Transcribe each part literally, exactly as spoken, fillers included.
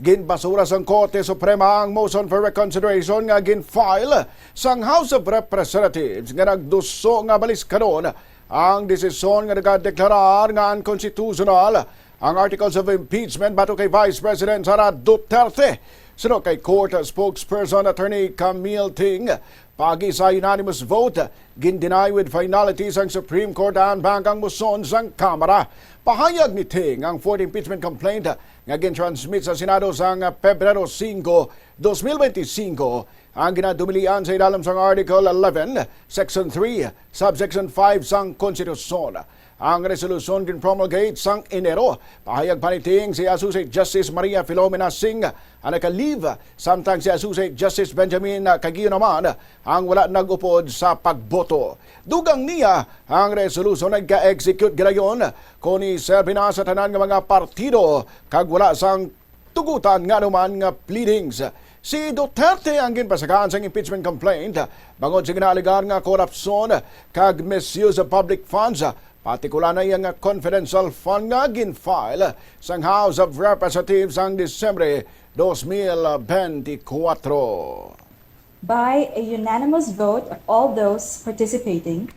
Ginbasura sang Korte Suprema ang motion for reconsideration nga gin-file sang House of Representatives nga nagduso nga baliskadon ang desisyon nga nagadeklarar nga unconstitutional ang articles of impeachment batok kay Vice President Sara Duterte. Suno kay Court Spokesperson Attorney Camille Ting, paagi sa unanimous vote, gin-deny with finality sang Supreme Court en banc ang motion sang Kamara. Pahayag ni Ting, ang fourth impeachment complaint nga gin-transmit sa Senado sang Pebrero singko, dos mil benti singko, ang ginadumilian sa ilalim sang Article eleven, Section three, Subsection five sang Konstitusyon. Ang resolusyon gin-promulgate sang Enero. Pahayag pa ni Ting, si Associate Justice Maria Filomena Singh ang naka-leave, samtang si Associate Justice Benjamin Caguio naman ang wala nag-upod sa pagboto. Dugang niya, ang resolusyon nagka-execute gilayon kon i-serve na sa tanan nga mga partido kag wala sang tugutan nga anuman nga pleadings. Si Duterte ang ginpasagaan sang impeachment complaint bangod sa ginaalegar nga korupsyon kag misuse of public funds, partikular na iya nga confidential fund nga gin-file sang House of Representatives sang Disyembre dos mil benti kuwatro. By a unanimous vote of all those participating,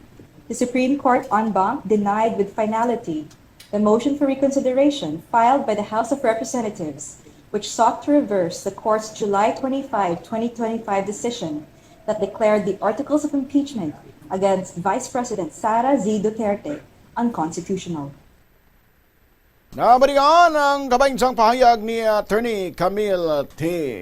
the Supreme Court en banc denied with finality the motion for reconsideration filed by the House of Representatives, which sought to reverse the court's July twenty-five, twenty twenty-five decision that declared the articles of impeachment against Vice President Sara Z. Duterte unconstitutional. Nabalian ang kabahin sang pahayag ni Attorney Camille Ting.